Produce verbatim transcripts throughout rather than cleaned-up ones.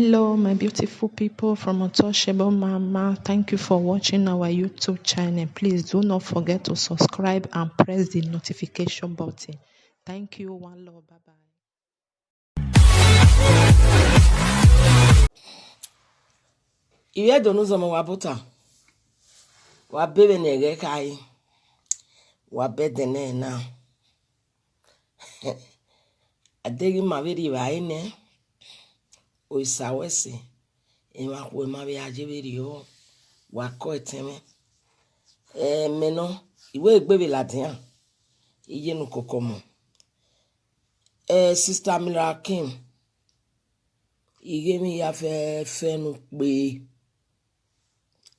Hello, my beautiful people from Untouchable Mama. Thank you for watching our YouTube channel. Please do not forget to subscribe and press the notification button. Thank you. One love. Bye bye. Ivbi Ẹdo ne uzọmọ wa bota, wa be vbene ẹghẹ khare, wa be ẹdẹnẹrẹ na. A deghẹ ima vbe rri evbare nẹ, Osa wẹ ẹse, emwa khuẹ ma vbe a ye vberriọ, wa kọ ẹtẹn mwẹ. Ẹ, mẹ nọ, I wẹ egbe vbe ladian, I ye ne ukoko ọmọ. Ẹ, Sister Mirakim, I ghe emwi hia fẹfẹ ne u kpe,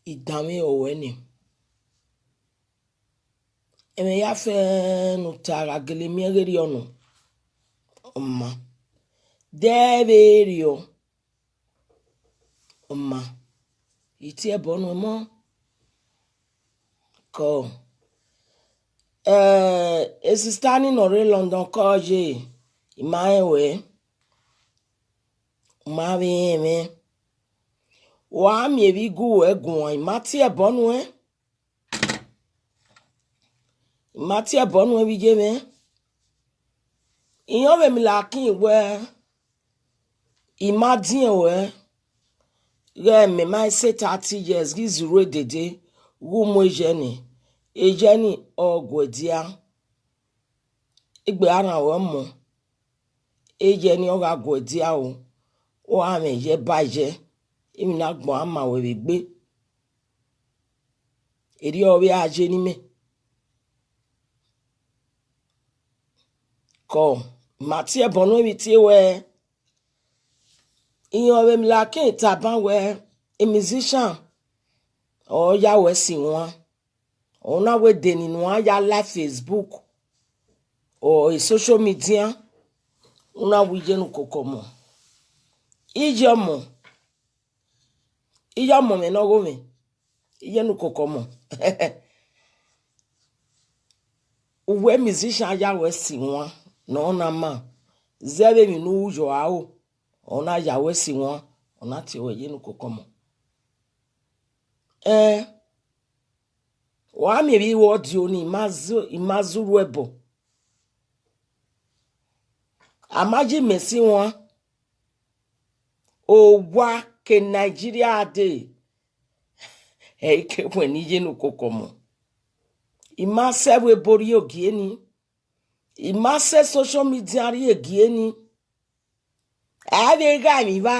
I danmwehọ ruẹ nẹ. Ẹmwẹ hia fẹfẹ ne u ta gha gele miẹn ghe rriọ nọ, ọ ma. De vberriọ, ọ ma. I tie ẹbọ nuẹn mọ. Kọ, ẹ, e sista ni ne ọ rre London kọ ye, I ma rẹn ruẹ, u ma vbe rẹn mwẹ. Wa miẹn vbe igue ruẹ guan, I ma tie ẹbọ nuẹn. I ma tie ẹbọ nuẹn vbe iye mwẹ. Irẹn ọvbehe Mirakim wẹ, I ma diẹn ruẹ, ghẹ mẹ ma sẹ thirty years ghi zurhu edede, ghe u mu e Jenny, e Jenny ọ guẹ dia. Egbe a rhan ruẹ ọmọ, e Jenny ọ gha guẹ dia o, ọ gha mwẹ ye ba ye, emwi ne agbọn a ma ruẹ vbe egbe. Erriọ ọ vbe a ye ne imẹ. Kọ, I ma tie ẹbọ nuẹn vbe itie ruẹ, irẹn ọvbehe Mirakim tama wẹ, e musician ọ ya ruẹ si wan, ọ na wẹ ede ni ne uan ya live Facebook, ọ e social media, u na wẹ I ye ne ukoko ọmọ. I ye ọmọ, I ye ọmọ mwẹ ne ọ gho mwẹ, I ye ne ukoko ọmọ. Uwẹ musician ya ruẹ si wan ne ọ na ma, zẹ vbe emwi ne u yọ aro, ọ na ya ruẹ si wan, ọ na tie ruẹ ye ne ukoko ọmọ. Ẹn, wa miẹn vbe iruẹ ọdio ni, I ma zu, I ma zurhu ẹbọ. A ma ye imẹ si wan, owa ke Nigeria dee, ẹ i ke wẹ ne I ye ne ukoko ọmọ. I ma sẹ ẹvbo ebo rrie ogie ni, I ma sẹ social media rrie ogie ni. Ẹ vbe gha emwi vba.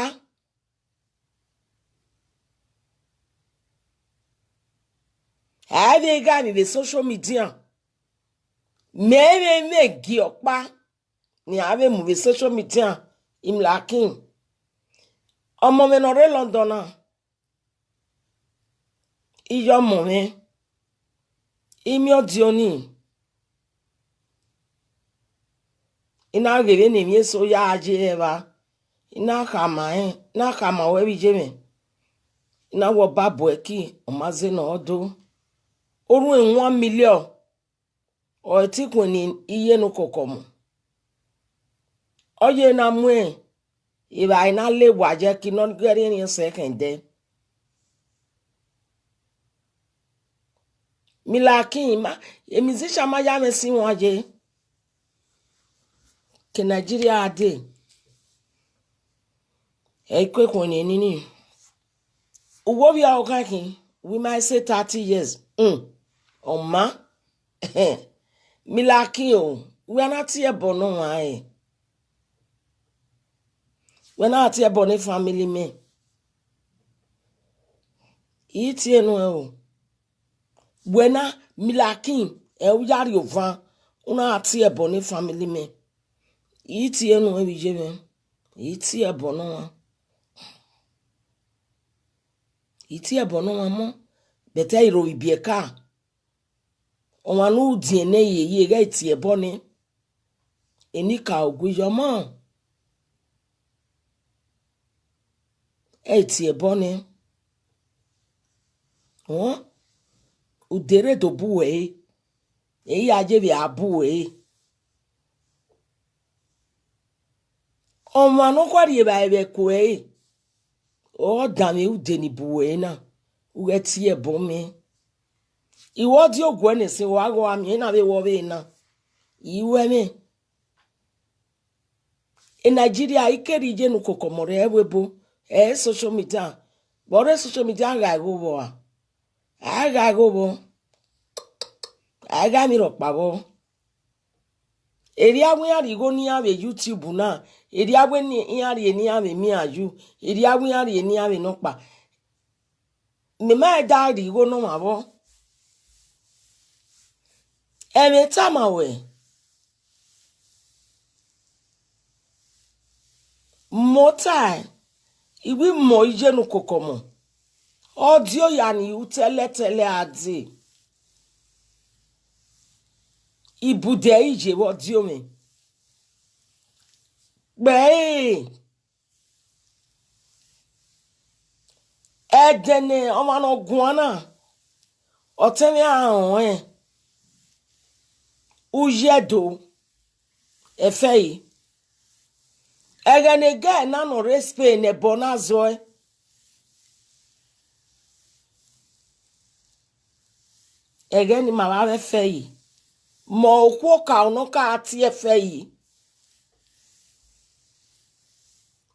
Ẹ vbe gha emwi vbe social media. Mẹ vbe mwẹ gie ọkpa ne iran vbe mu vbe social media, Imlakin. Ọmọ mwẹ ne ọ rre London na, I ye ọmọ mwẹ, I miẹn ọdiọn ni, I na ghe vbene emwi eso ya ye ẹre evba, I na khama rẹn, I na khama ruẹ vbe iye mwẹ, I na wẹ ọba bu ẹki, ọ ma zẹ ne ọ do. Orhunmwu one million, ọ i te khuẹnniẹn iye ne ukoko mu. Ọ ye na mu evbare na le wa ye ẹki ne ọ ghẹ rhiẹnrhiẹn sẹ khẹdẹ. Imlakin ma, e musician ma ya mwẹ si wan ye. Ke Nigeria dee, ẹ i ku ekhue ne nini. Uwu ovbi ọkhan khin, we might say thirty years. Hmm. Ọ ma. Imlakin o, wẹ na tie ẹbọ ne ọmwa ẹre. Wẹ na tie ẹbọ ne family mẹ. I tie nuẹn o. Wẹ na, Imlakin, ẹ u ya rrie ovan, u na tie ẹbọ ne family mẹ. I tie nuẹn vbe iye mwẹ. I tie ẹbọ ne ọmwa. I tie ẹbọ ne ọmwa mọ, but ẹ i ro ibiẹka. Ọmwa ne u diẹn nẹ ye, ye ghẹ tie ẹbọ nẹ. Enikaro gu iye ọmọ. Ẹ i tie ẹbọ nẹ. Họn, u de rre do bu uẹ re. Ẹ i ya ye vbe a bu uẹ re. Ọmwa ne ọ khuarrie evbare vbe ẹko ẹre, Ọ danmwẹ ude ni bu wẹ na, u ghẹ tie ẹbọ mẹ. I wẹ ọdioguẹ ne ẹse wa ghe a miẹn na vbe wẹ ọvbehe na, I wẹ mwẹ. E Nigeria, I kere iye ne ukoko ọmọ rre ẹvbo ebo, ẹ social media, vbe ọ rre social media gha igho vbọ a? A gha igho vbọ, a gha emwi rhọkpa vbọ. Erriọ wẹ iran rhie igho ne iran vbe YouTube na, erriọ wẹ ne iran rhie ne iran vbe miẹn ayu, erriọ wẹ iran rhie ne iran vbe nọkpa. Mẹ ma da rhie igho ne ọmwa vbọ. Ẹmwẹ tama wẹ, mẹ tae, I wẹ I mọ iye ne ukoko ọmọ, ọ die oya ne I ru tẹlẹtẹlẹ a dee. Ibude ẹre I ye vbe ọdiomwẹ. Kpẹre, ẹdẹ ne ọmwa ne ọ guan na, ọtẹn mwẹ a rẹn ọnrẹn, Uyiẹdo Ẹfẹyi. Ẹghẹ ne girl na ne ọ rre Spain ne ẹbọ na zọe. Ẹghẹ ne ima vbe avbe Ẹfẹyi, mẹ okhuo okaro ne ọ ka tie Ẹfẹyi,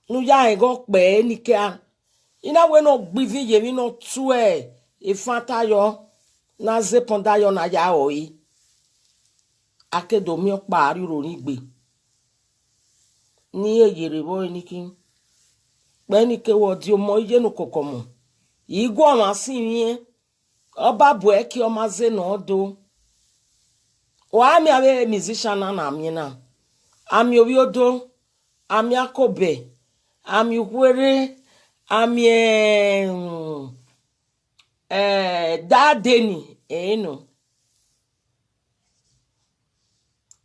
ne u ya rẹn igho kpẹre ne I kea. I na wẹ ne ọ gbe ivin ye emwi ne ọ tue efan ta yọ, ne a zẹ pọnda yọ ne a ya rọre. A ke do miẹn ọkpa a rrie uro ni gbe, ne I ye rre vbe ọre ni khin. Kpẹre ne I ke wẹ ọdiomọ iye ne ukoko ọmọ, I guọmwa sinmwiẹn, ọ ba bu ẹki ọ ma zẹ ne ọ do. Wa miẹn avbe musician na ne a miẹn na, a miẹn ovbi odo, a miẹn akobẹ, a miẹn ukhuerre, a miẹn, eh, dadeni, ẹre nọ.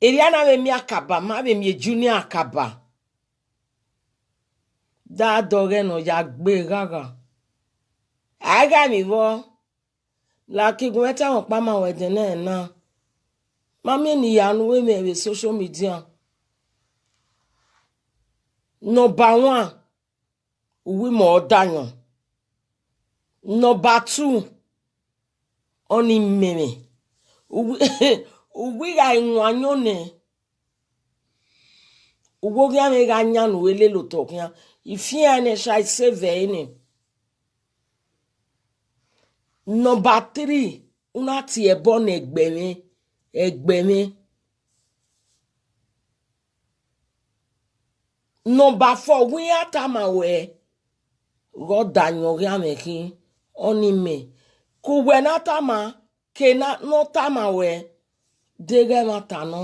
Erriọ na vbe miẹn akaba, ma vbe miẹn junior akaba. Dadẹ ọghẹ ne ọ ya gbe ghagha. A i gha emwi vbọ, la ke gu mwẹ ta mwẹ ọkpa ma wẹ ẹdẹnẹrẹ na. Ma miẹn ne I ya ne uwẹ mwẹ vbe social media. Number one, uwu imẹ ọ da ayọn. Number two, ọnii mẹmwẹ. Uwu, uwu I gha wan ayọn nẹ, uwu oghian mwẹ gha yan ne u lele otọ khian, I fian nẹ sha I save ẹre nẹ. Number three, u na tie ẹbọ ne ẹgbẹe mwẹ, ẹgbẹe mwẹ. Number four, wẹ iran tama wẹ ghe ọ da ayọn oghian mwẹ khin, ọnii mẹ. Ke uwẹ na tama, ke na ne ọ tama wẹ, deghẹ ẹmwata nọ,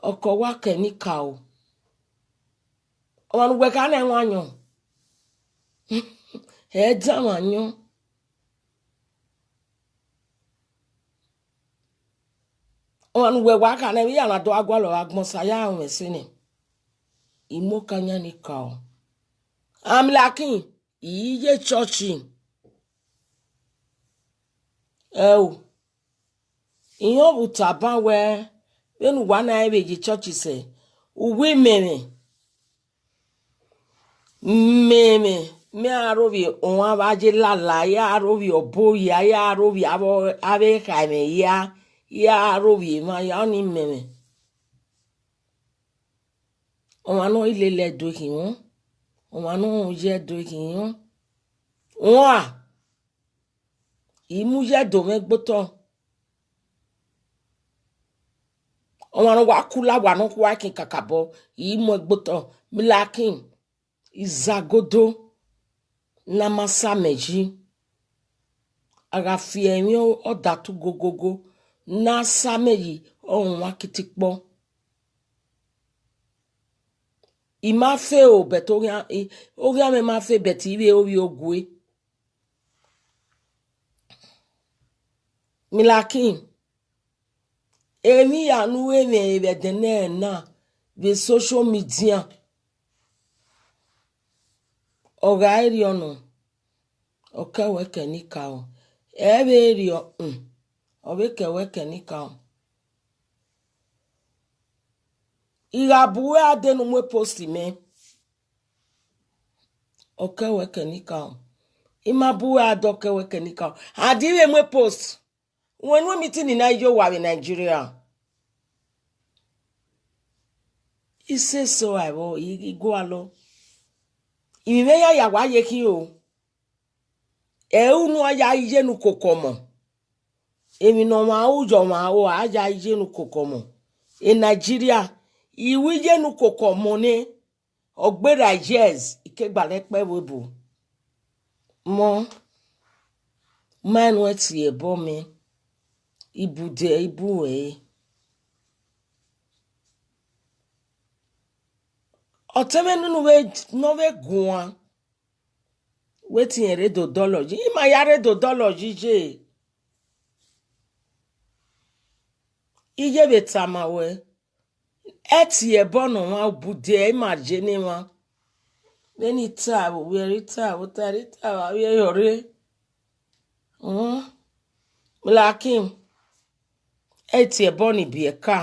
ọkọ wa kẹ ne I ka o. Ọmwa ne uwẹ kha na ẹwaẹn ayọn, ẹ danmwẹ ayọn. Ọmwa ne uwẹ wa kha na, emwi ya na do gha gualọ gha gbọn sa ya rẹn mwẹ ẹse nẹ, I mu oka yan ne I ka o. Amlakin, I ye church. Ẹo, irẹn vbe taba wẹ, vbene uwa na vbe ye church sẹ, uwu imẹmwẹ, mẹmwẹ, mẹ a ro vbe ohan vbe a ye lala, ya ro vbe ọbo ya, ya ro vbe avbe, avbe khaemwẹ ya, ya ro vbe emwa ya, ọnii mẹmwẹ. Ọmwa ne ọ i lele Ẹdo khin wọn, ọmwa ne ọ ye Ẹdo khin wọn. Wan, I mu ye Ẹdo mwẹ gbe otọ. Ọmwa ne ọ wa ku la wa ne ọ khua ẹkin kakabọ, I mu ẹn gbe otọ. Amlakin, izagodo ne a ma sa amẹ yi. A gha fi ẹmwẹ ọdatu gogogo ne a sa amẹ yi, ọ wan kitikpọ. I ma fe o, but oghian, i, oghian mwẹ ma fe, but I vbe ovbi ogue. Amlakin, emwi ya ne u mwẹ vbe ẹdẹnẹrẹ na vbe social media, ọ gha i rriọ nọ, ọ kẹ wẹ kẹ ne I ka o. Ẹ vbe rriọ, um, ọ vbe kẹ wẹ kẹ ne I ka o. I gha bu uwẹ a dee ne u mu post mẹ. Ọ kẹ wẹ kẹ nikaro. I ma bu uwẹ a dọ kẹ wẹ kẹ nikaro. A di vbe mu post. Wẹ nu meeting na ye owa vbe Nigeria. I sẹ eso a vbọ, I, I gualọ. Emwi mwẹ ya ya wa ye khin o. Ẹ unu a ya ye ne ukoko ọmọ. Emwi ne ọmwa ru ye ọmwa ro, a ya ye ne ukoko ọmọ. E Nigeria, I wi ye ne ukoko ọmọ nẹ, ọ gberra years, I ke gba rre ẹkpẹvbo ebo. Mọ, ma enu ẹ tie ẹbọ mẹ, I bu dẹ, I bu ẹre. Ọtẹn mwẹ nunu vbe, ne ọ vbe guan, wẹ te irẹn rre do dọlọ yi, I ma ya rre do dọlọ yi ye. I ye vbe tama wẹ, ẹ tie ẹbọ ne ọmwa bu dẹ, I ma ye ne emwa. Vbene I ta vbe ovbi ẹre, I ta vbe ota ẹre, I ta vbe avbiẹ ẹre rre. Uhun. Lakin, ẹ tie ẹbọ ni biẹ ka.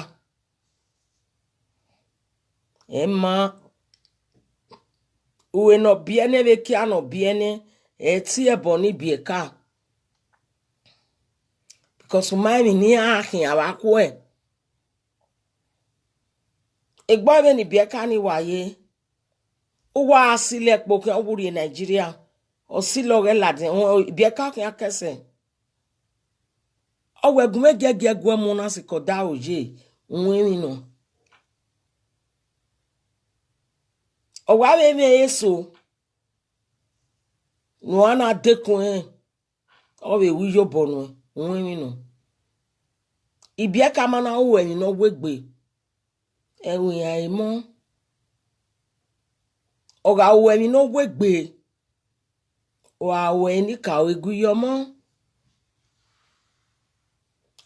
Ẹ ma, uwẹ ne ọ biẹ nẹ vbe kia ne ọ biẹ nẹ, ẹ tie ẹbọ ni biẹ ka. Because u ma emwi ne iran khian vbe akhuẹ. Egbe vbene ibiẹka ni wa ye, uwa gha silẹ ẹkpo khian, ọ wu rrie Nigeria, ọ silẹ ọghẹ ladian, ibiẹka khian kẹsẹ. Ọ wẹ gu mwẹ giẹgiẹ gu ẹmwẹ na sikẹ ọdaro ye, uhunmwu emwi nọ. Ọ wa vbe mwẹ eso ne uwa na dekun rẹn, ọ vbe ru iyobọ nuẹn, uhunmwu emwi nọ. Ibiẹka ma na ru emwi ne ọ wegbe, ẹvbo iran re mọ. Ọ gha ru emwi ne ọ wegbe, wa ru ẹre ne ka ru egu ye ọmọ.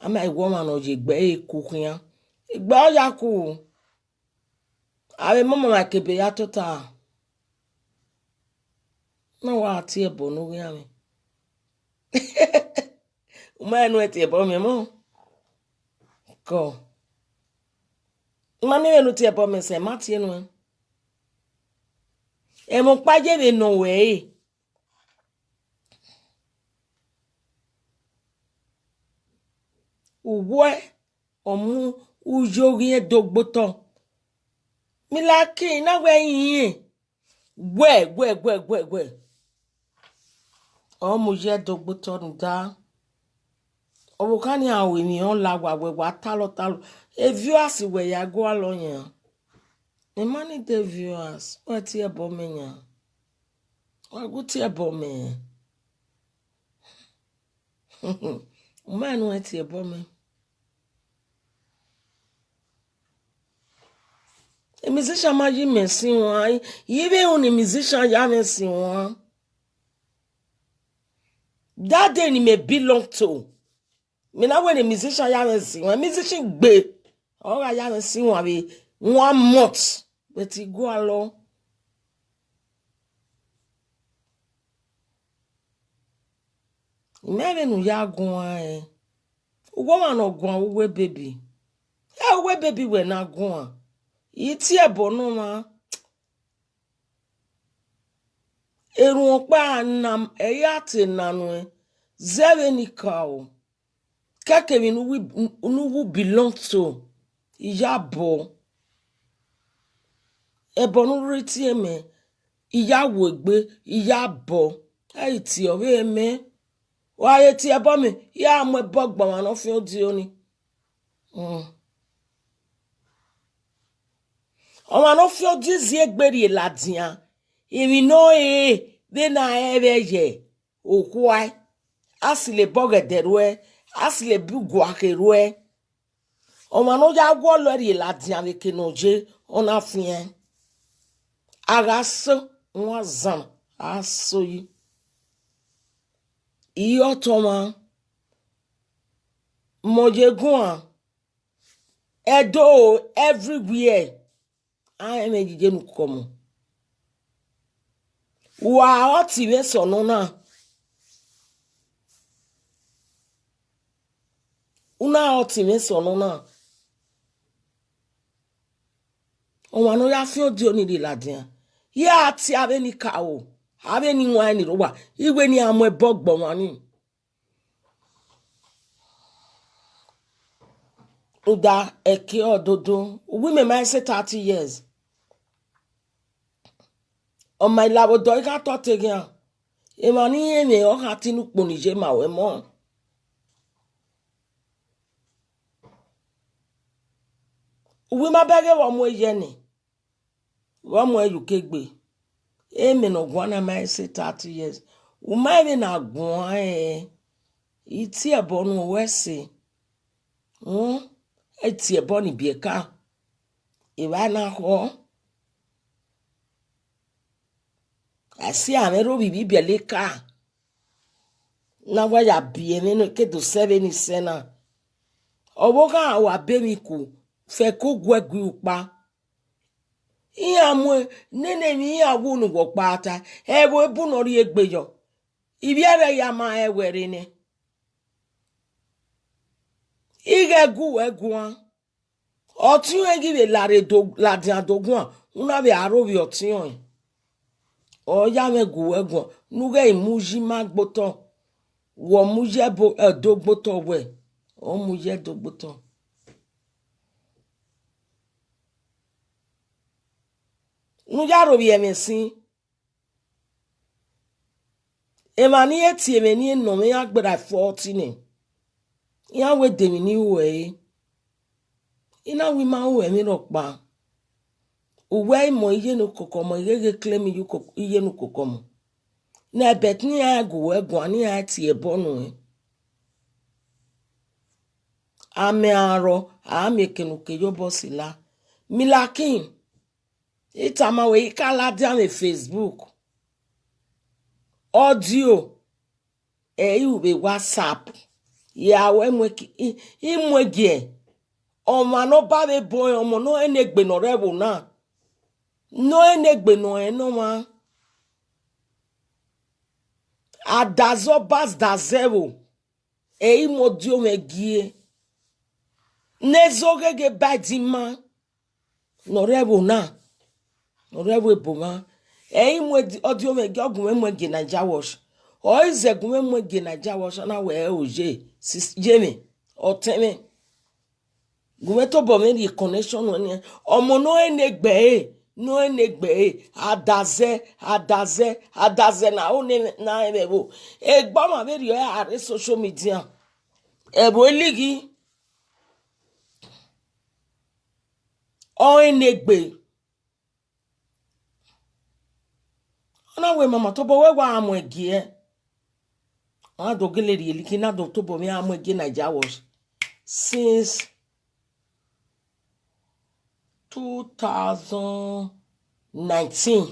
A ma wẹ ọmwa ne ọ ye egbe ẹre ku khian, egbe ọ ya ku. Avbe mọmọ mwa kebe ya tota. Na wa tie ẹbọ ne oghian mwẹ. U ma rẹn ne u tie ẹbọ mwẹ mọ. Kọ. U ma miẹn vbene u tie ẹbọ mwẹ sẹ, ma tie nuẹn. Ẹmwẹ ọkpa ye vbe nọ wẹ ẹre. Uwẹ ọ mu uyo ghian do gbe otọ. Milaki na wẹ irẹn. Wẹ, wẹ, wẹ, wẹ, wẹ. Ọ mu uyo do gbe otọ rhunmwuda. Ọvbokhan ni a ru emwi ọ la wa wẹ wa talọ talọ. E viewers wẹ ya gualọ yan. Emani de viewers, wẹ tie ẹbọ mwẹ yan. Wa gu tie ẹbọ mwẹ. U ma rẹn ne u tie ẹbọ mwẹ. E musician ma yi mẹ sin wan, I vbe ru ne musician ya mwẹ sin wan. That day ni mẹ belong to. Mẹ na wẹ ne musician ya mwẹ sin wan, musician gbe. Ọ gha ya mwẹ sin wan vbe one month, but I gualọ. I ma vbene u ya guan ẹn. Uwu ọmwa ne ọ guan uwu baby. Ẹ uwu baby wẹ na guan. I tie ẹbọ ne ọmwa. Erhuanegbe na, ẹ ya te na nuẹn, zẹ vbene I ka o. Kẹkẹ emwi ne uwu, ne uwu belong to, I ya bọ. Ẹbọ ne u rre tie mẹ, I ya wu egbe, I ya bọ. Ẹ i tie ọvbehe mẹ. Wa gha tie ẹbọ mẹ, I ya mu ẹbọ gbe ọmwa ne ọ fian odio ni. Mm. Ọmwa ne ọ fian odio zi egbe rrie ladian, emwi ne ọ re vbene a rẹn vbe ye okhuae, a silo ebe ọghẹdẹ ruẹ, a silo ebe uguakhe ruẹ. Ọmwa ne ọ ya guọlọ rrie ladian vbe eke ne ọ ye, ọ na fian. A gha so, wan zan, a so yi. I re ọtẹn ọmwa, mẹ ọ ye guan, Ẹdo, everywhere. A rẹn mwẹ ye ne u kọmọ. Wa ọtẹn mwẹ sẹ nọ na. U na ọtẹn mwẹ sẹ nọ na. Ọmwa ne ọ ya fian odio ni rrie ladian, ya tie avbe ni ka ro. Avbe eni wan ni rre owa, iwe ne iran mu ẹbọ gbe ọmwa ni. Rhunmwuda ẹki ọdodo, uwu imẹ ma sẹ thirty years. Ọ ma la vbe odọ, I gha tọ te eghian. Emwa ni rẹn mwẹ, ọ gha tini ukpo ni ye ma wẹ mọ. Uwu ima bẹghe vbe ọ mu ye nẹ, vbe ọ mu ye ukegbe. Emẹ ne ọ guan na ma sẹ thirty years. U ma vbe na guan ẹre, I tie ẹbọ ne uwẹ sẹ. Rẹn, I tie ẹbọ ni biẹ ka. Evba na khọ. A si amwẹ rre ovbi ivbi biẹlẹ eka. Ne a wa ya biẹ ẹmwẹ ne ke do sẹ vbene I sẹ na. Ọvbokhan wa be emwi ku, fẹ ke uguẹ gu ukpa. Iran mu nene emwi iran wu ne uwẹ ọkpa ta, ẹvbo ebu ne ọ rhie egbe yọ. Ivbi ẹre ya ma rẹn wẹ rre nẹ. Ighẹ gu uwẹ guan. Ọtiọnrẹn ghi vbe lare do, ladian do guan, u na vbe aro vbe ọtiọnrẹn. Ọ ya mwẹ gu uwẹ guan, ne u ghẹ i mu uyi ima gbe otọ, wẹ ọ mu uyi ẹbo, ẹ, do gbe otọ wẹ, ọ mu uyi ẹdo gbe otọ. Ne u ya aro vbe ẹmwẹ ẹsin. Emwa ni re tie mwẹ ni nọ mwẹ, iran gberra forty nẹ. Iran wẹ de emwi ni ru ẹre. I na wẹ ima ru ẹmwẹ rhọkpa. Uwẹ imọ iye ne ukoko ọmọ, I gheghe claim iye uko-, iye ne ukoko ọmọ. Nẹ, but ne iran gu uwẹ guan, ne iran tie ẹbọ nuẹn. Amẹ arọ, a miẹn eke ne uke ye obọ sila. Milakin, I tama wẹ, I ka ladian vbe Facebook. Audio, ẹ i ru vbe WhatsApp. Ya wẹ mu ẹki-, i, i mu ẹgiẹ. Ọmwa ne ọ ba vbe bọ ọmọ ne ọ rẹn egbe ne ọ rre ẹvbo na. Ne ọ rẹn egbe ne ọ rẹn ne ọmwa. Adazẹ ọba, adazẹ ẹvbo. Ẹ i mu ọdiomwẹ gie. Ne ẹzọ gheghe ba ẹdẹ ima. Ne ọ rre ẹvbo na. Ne ọ rre ẹvbo ebo mwa. Ẹ i mu ẹdi-, ọdiomwẹ gie, ọ gu mwẹ mu ẹgie Naija Watch. Ọ i zẹ gu mwẹ mu ẹgie Naija Watch, ọ na wẹ ẹ o ye, sis-, ye mwẹ, ọtẹn mwẹ. Gu mwẹ tobọ mwẹ rhie connection nuẹn nian. Ọmọ ne ọ rẹn egbe ẹre, ne ọ rẹn egbe ẹre, adazẹ, adazẹ, adazẹ ne aro ne, ne a rẹn vbe ẹvbo. Egbe ọmwa vberriọ a rre social media. Ẹvbo elighi. Ọ rẹn egbe. Ọ na wẹ, mama, tobọ wẹ wa mu ẹgie. Ọ na do gele rhie like, na do tobọ mwẹ a mu ẹgie Naija Watch since two thousand nineteen.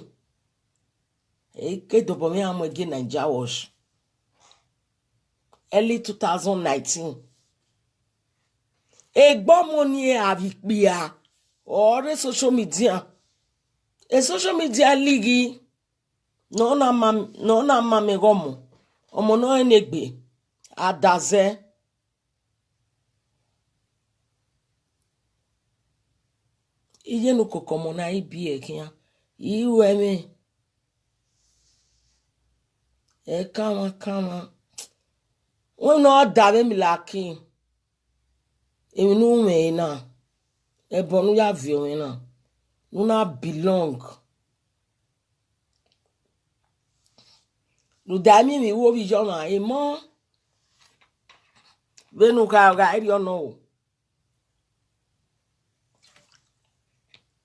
E ke dobọ mwẹ a mu ẹgie Naija Watch. Early two thousand nineteen. Egbe ọmọ ni a vbe ikpia, ọ rre social media. E social media lighi, ne ọ na ma, ne ọ na ma mẹ ghe ọmọ, ọmọ ne ọ rẹn egbe, adazẹ. Iye ne ukoko ọmọ na i biẹ khian, I ru ẹmwẹ. Ẹ kanmwa kanmwa. Wẹ ne ọ da vbe Milakin. Emwi ne u mwẹ na, ẹbọ ne u ya viọ mwẹ na, ne u na belong. Rhunmwuda, I miẹn emwi ru ovbi iye ọmwa emọ, vbene u gha, u gha rhie ọnọ o.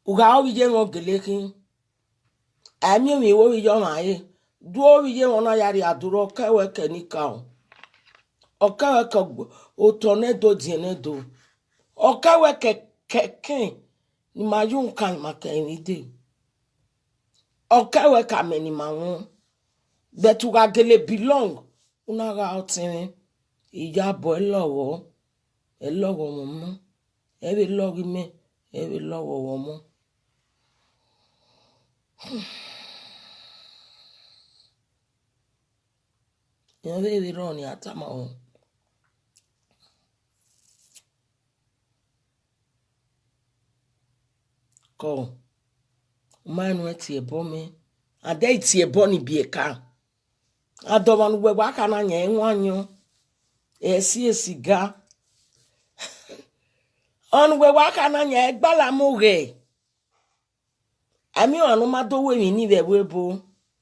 U gha ru ovbi iye mwẹ gele khin. A i miẹn emwi ru ovbi iye ọmwa re, du ovbi iye mwẹ na ya rhie adurre, ọ kẹ wẹ kẹ ne I ka o. Ọ kẹ wẹ kẹ otọ ne do diẹn ne do. Ọ kẹ wẹ kẹ, kẹ, kẹ ne ima ye uhunmwu kan, ima kẹ emwi dee. Ọ kẹ wẹ kẹ amẹ ne ima wọn. But u gha gele belong, u na gha ọtẹn mwẹ. Iyabọ, ẹ lọghọ, ẹ lọghọ mwẹ ọmọ, ẹ vbe lọghọ imẹ, ẹ vbe lọghọ ọmọ. Iran vbe vbe rrọọ ne a tama o. Kọ, u ma rẹn ne u tie ẹbọ mẹ, A de tie ẹbọ ni biẹ ka. A de ọmwa ne uwẹ wa kha na yan ẹwaẹn ayọn, ẹ si esiga. Ọmwa ne uwẹ wa kha na yan ẹgbalamoghe. A miẹn ọmwa ne ọ ma do ru emwi ni vbe ẹvbo ebo,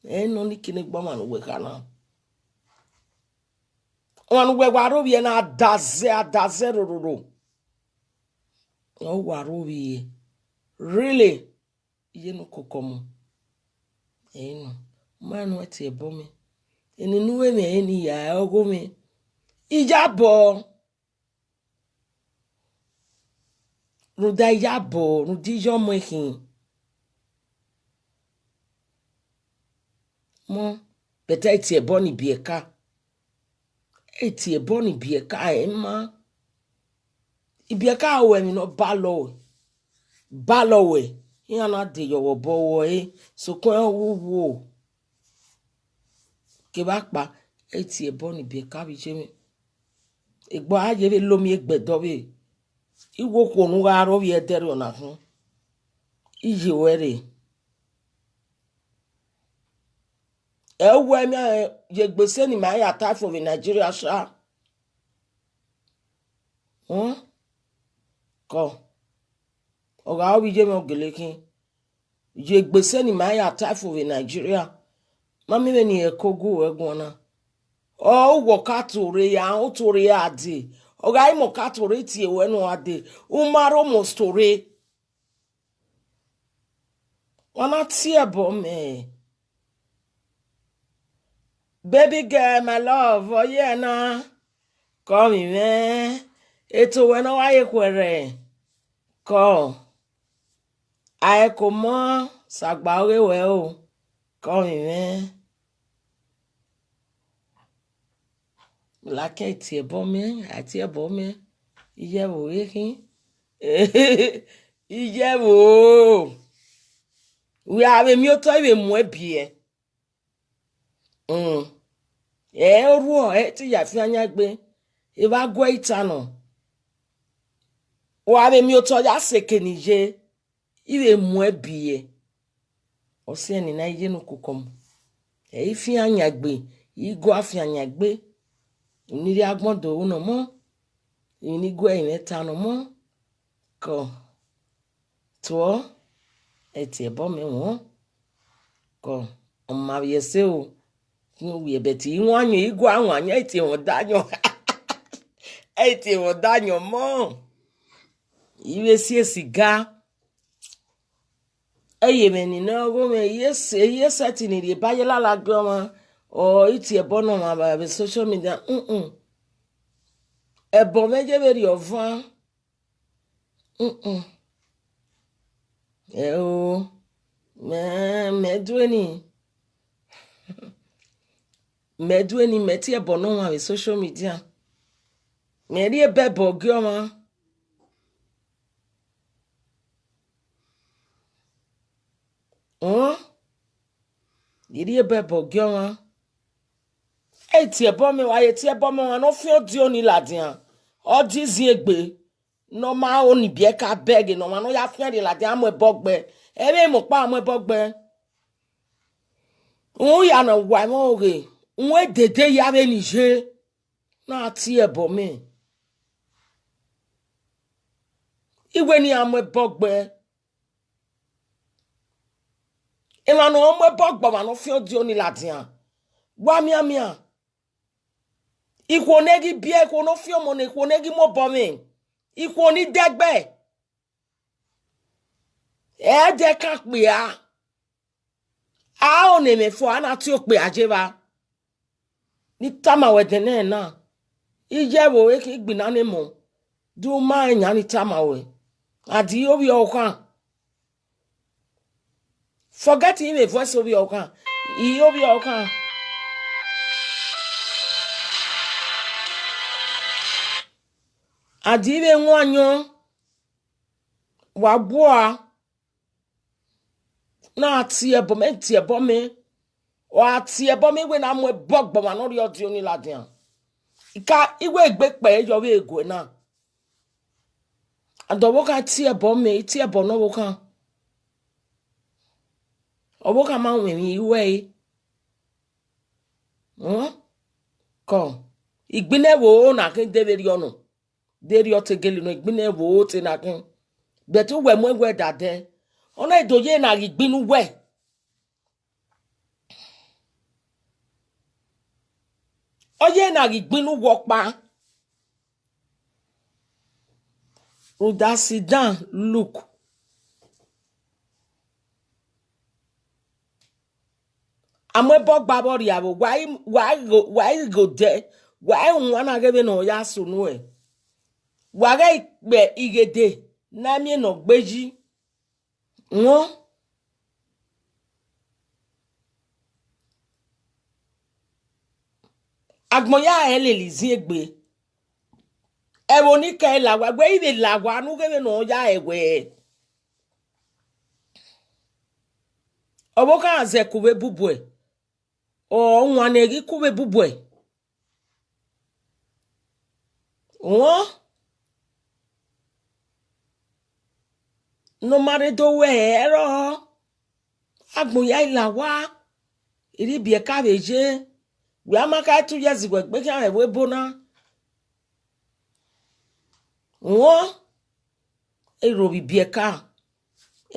ẹ i nọ ni kene gbe ọmwa ne uwẹ kha na. Ọmwa ne uwẹ wa rhovbiẹ na, adazẹ, adazẹ rororo. Ọ wa rhovbiẹ. Really, iye ne ukoko mu. Ẹ i nọ, ma nu ẹtin ẹbọ mwẹ. Eni ne u vbe mwẹ ẹre ne I ya ọghe mwẹ. Iyabọ. Rhunmwuda iyabọ, rhunmwuda iye ọmọ ẹkhin. Mọ, but ẹ i tie ẹbọ ni biẹ ka. Ẹ i tie ẹbọ ni biẹ ka, ẹ ma. Ibiẹka ru ẹmwẹ ne ọ balọ ruẹ, balọ ruẹ, iran na de yọ vbe obọ ruẹ ẹre, sokpan ọ wu wo. Kevbe akpa, ẹ i tie ẹbọ ni biẹ ka vbe iye mwẹ. Egbe a ye vbe lo miẹn egbe dọvbe, I wo okhuo ne u gha rọ vbe ẹdẹrriọ na khin, I ye ruẹ rre. Ẹ wẹ mẹ ye egbe sẹ ne ima ya ta fo vbe Nigeria sha. Hmm? Kọ, ọ gha ru vbe iye mwẹ ọ gele khin. Ye egbe sẹ ne ima ya ta fo vbe Nigeria. Ma miẹn vbene irẹn ke ogu ruẹ guan na. Ọ, uwẹ ọ ka tuorre ya, u tuorre ya dee. Ọ gha re mẹ ọ ka tuorre tie ruẹ ne u gha dee, u ma rre almost tuorre. Wa na tie ẹbọ mẹ. Baby girl, my love, ọ ye na. Kọ mwẹ mwẹ. Eto wẹ ne ọ wa ye khuẹrhẹ. Kọ. Aẹkomọ, sagba ọghe wẹ o. Kọ mwẹ mwẹ. Like ẹ tie ẹbọ mẹ, a tie ẹbọ mẹ. Iyẹvbo vbe khin. Iyẹvbo. Wẹ a vbe miẹn otọ, I vbe muẹn biẹ. Mm. Ẹ orhuọ, ẹ te ya fian yan egbe. Evba guẹ ita nọ. Wa vbe miẹn otọ ya sẹ eke ne I ye, I vbe muẹn biẹ. Ọ siẹn ne I na ye ne ukoko mu. Ẹ i fian yan egbe, I gua fian yan egbe. Emwi ne I rhie agbọn do ru nọ mọ, emwi ne I gu ẹrinmwi ta nọ mọ. Kọ, tuọ, ẹ tie ẹbọ mẹ wọn. Kọ, ọ ma vbiẹ ẹse o. Unu wiẹ, but I wan yan, I gua wan yan, ẹ i tie mwẹ ọdayọn. Ẹ i tie mwẹ ọdayọn mọ. I vbe si esiga. Ẹ ye mwẹ ni nọ, ọghe mwẹ, I ye sẹ, I ye sẹtin ni rhie ba ye lala gie ọmwa, ọ, I tie ẹbọ ne ọmwa vbe social media. Mm-mm. Ẹbọ mwẹ ye vberriọ van. Mm-mm. Ẹ o, mẹ, mẹ due ni. Mẹ due ni, mẹ tie ẹbọ ne ọmwa vbe social media. Mẹ rhie ba ẹbọ gie ọmwa. Họn? I rhie ba ẹbọ gie ọmwa. Ẹ i tie ẹbọ mẹ, wa ye tie ẹbọ mẹ, ọmwa ne ọ fian odio ni ladian, ọ di izin egbe, ne ọ ma ho ni biẹ ka bẹghe, ne ọmwa ne ọ ya fian rhie ladian mu ẹbọ gbe, ẹ vbe mu ọkpa mu ẹbọ gbe. Uhunmwu ya ne ọ wa ẹmwẹ ọghe, uhunmwu edede ya vbe ni ye, na tie ẹbọ mẹ. I wẹ ne iran mu ẹbọ gbe. Emwa ne ọ mu ẹbọ gbe, ọmwa ne ọ fian odio ni ladian, wa mianmian. Ikhuo ne ghi biẹ, ikhuo ne ọ fian ọmọ ne, ikhuo ne ghi mu obọ mwẹ, ikhuo ni dẹgbẹ. Ẹdẹ kan kpia, a ho ne mwẹ fo, a na tie okpia ye evba. Ne I tama wẹ ẹdẹnẹrẹ na, iye ẹvbo vbe khin igbinna ne emọ, de u ma rẹn yan ne I tama wẹ. A di ovbi ọkhan. Forget even voice ovbi ọkhan. I ovbi ọkhan. A di vbe wan yọn, wa gua. Na tie ẹbọ mẹ, tie ẹbọ mẹ. Wa tie ẹbọ mẹ, wẹ na mu ẹbọ gbe ọmwa ne ọ rhie odio ni ladian. I ka, I wẹ egbe kpẹre yọ vbe eguẹ na. Adọvbokhan tie ẹbọ mẹ, I tie ẹbọ ne ọvbokhan. Ọvbokhan ma mwẹ emwi iruẹre. Kọ, igbinna ẹvbo na khin de vberriọ nọ, de rriọ te gele nọ, igbinna ẹvbo te na khin. But uwẹ mu ẹwẹ da dẹ, ọ na do ye na ghi gbinna uwẹ. Ọ ye na ghi gbinna uwẹ ọkpa. Rhunmwuda sit down, look. A mu ẹbọ gba vbe ọ rria vbo, wa i, wa i gho, wa i gho dẹ, wa i wan na ghe vbene ọ ya sunu ẹe. Wa ghẹ kpe ighede ne a miẹn ne ọ gbe yi. Wọn. Agbọn ya ẹre lele iziẹn egbe. Ẹvbo ni kẹre la owa, wẹ i vbe la owa ne u ghe vbene ọ ya ẹre wẹ. Ọvbokhan zẹ ku vbe bubuẹ, ọ wan ne ghi ku vbe bubuẹ. Wọn. Ne ọ ma rre do wẹ ẹrọ, agbọn ya i la owa, I rhie ibiẹka vbe ye, wẹ a ma kha two years wẹ gbe khian mwẹ vbe ebo na. Wọn, ẹ i ro vbe ibiẹka,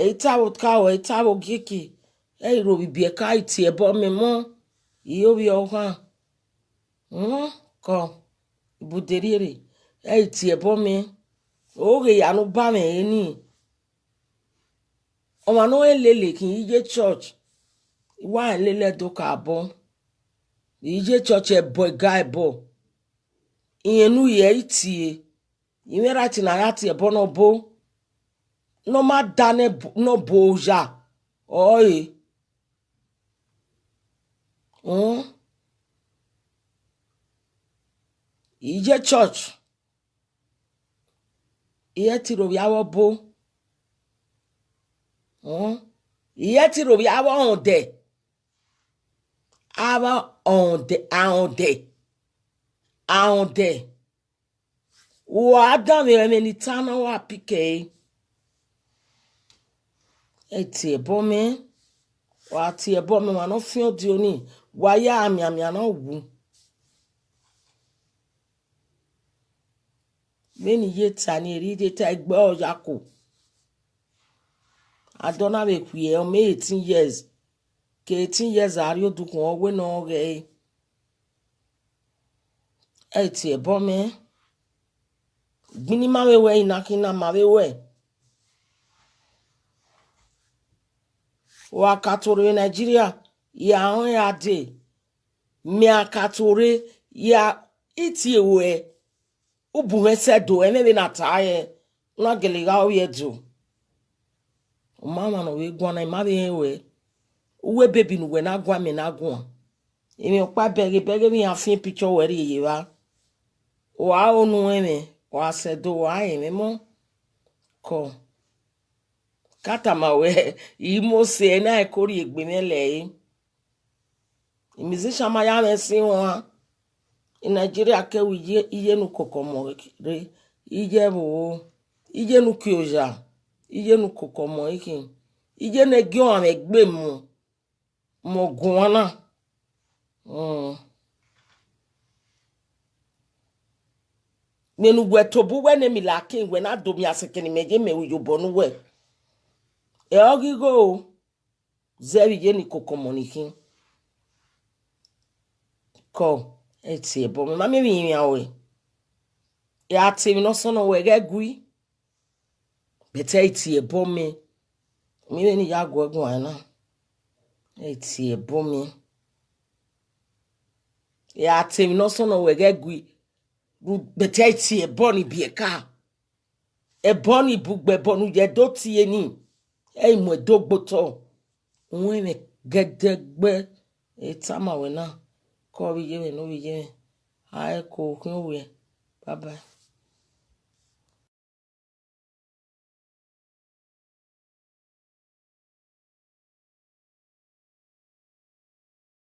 ẹ i ta vbe oka, ẹ i ta vbe ogieki, ẹ i ro vbe ibiẹka, I tie ẹbọ mẹ mọ, I re ovbi ọvbokhan. Wọn, kọ, ibude rhiere, ẹ i tie ẹbọ mẹ, oghe ya ne u ba mwẹ ẹre ni. Ọmwa ne ọ rẹn lele khin, I ye church, I wa rẹn lele ẹdẹ okabọ. I ye church ẹbọ, I ga ẹbọ. Irẹn ne u ye ẹre I tie, I mwẹ right ne a ya tie ẹbọ ne ọbo. Ne ọ ma da ne ẹb-, ne ọbo oya, ọ re. Ọn, I ye church, I i ẹtin rhovbiẹ avbe ọbo. Ọn, I i ẹtin rhovbiẹ avbe ọrọndẹ. Avbe ọrọndẹ, arọndẹ, arọndẹ. Wa danmwehọ ẹmwẹ ne I ta na, wa pikẹ ẹre. Ẹ tie ẹbọ mwẹ, wa tie ẹbọ mwẹ, wa ne ọ fian odio ni, wa ya mianmian ne ọ wu. Vbene I ye ta ni, erriọ I ta egbe ọre ọ ya ku. A dọ na vbe khuiẹ, ọ ma eighteen years, ke eighteen years a rrie odukhuan, ọ wẹ ne ọ ghẹ ẹre. Ẹ tie ẹbọ mwẹ. Gbinna ima vbe wẹ, I na khin na ma vbe wẹ. Wa ka tuorre vbe Nigeria, ya rẹn a dee. Mẹ a ka tuorre, ya, I tie ruẹ, u bu mwẹ sẹ do, ẹmwẹ vbene a ta rẹn, u na gele gha ovbi Ẹdo. U ma mwa ne ọ vbe guan na, I ma vbe rẹn ruẹ. Uwu ebebi ne uwẹ na guan, mẹ na guan. Emwi ọkpa bẹghe bẹghe vbe iran fian picture ruẹ rrie ye evba. Wa ro ne u rẹn mwẹ, wa sẹ do, wa rẹn mwẹ mọ. Kọ. Ka tama wẹ, I mose ẹre na, ẹko rhie egbe mwẹ lẹre. Musician ma ya mwẹ sin wan. Nigeria kẹvbe iye, iye ne ukoko ọmọ rre, iye ẹvbo, iye ne uki oya, iye ne ukoko ọmọ ikhin, iye ne ẹgie ọmwa mwẹ gbe mu, mu guan na. Mm. Vbene uwẹ tobọ uwẹ ne emila kin, wẹ na do miẹn asẹkẹ ne imẹ ye mẹ ru iyobọ ne uwẹ. Ẹ ọ ghi gho o, zẹ vbe iye ne ukoko ọmọ ni khin. Kọ, ẹ tie ẹbọ mwẹ, ma miẹn emwi irinmwian ruẹ. Ẹ a tie emwi ne ọ sọnnọ wẹ ghẹ gui. But ẹ i tie ẹbọ mwẹ, miẹn vbene I ya guẹ guan na. Ẹ i tie ẹbọ mwẹ. Ẹ a tie emwi ne ọ sọnnọ wẹ ghẹ gui, but ẹ i tie ẹbọ ni biẹka. Ẹbọ ni bugbe, ẹbọ ne u ye do tie ni, ẹ i mu ẹdẹ ogbe otọ. Uwẹ mwẹ gẹdẹgbẹ, ẹ tama wẹ na, ke ọ vbe ye mwẹ ne ọ vbe ye mwẹ. A ẹko, okhian owiẹ. Bye bye.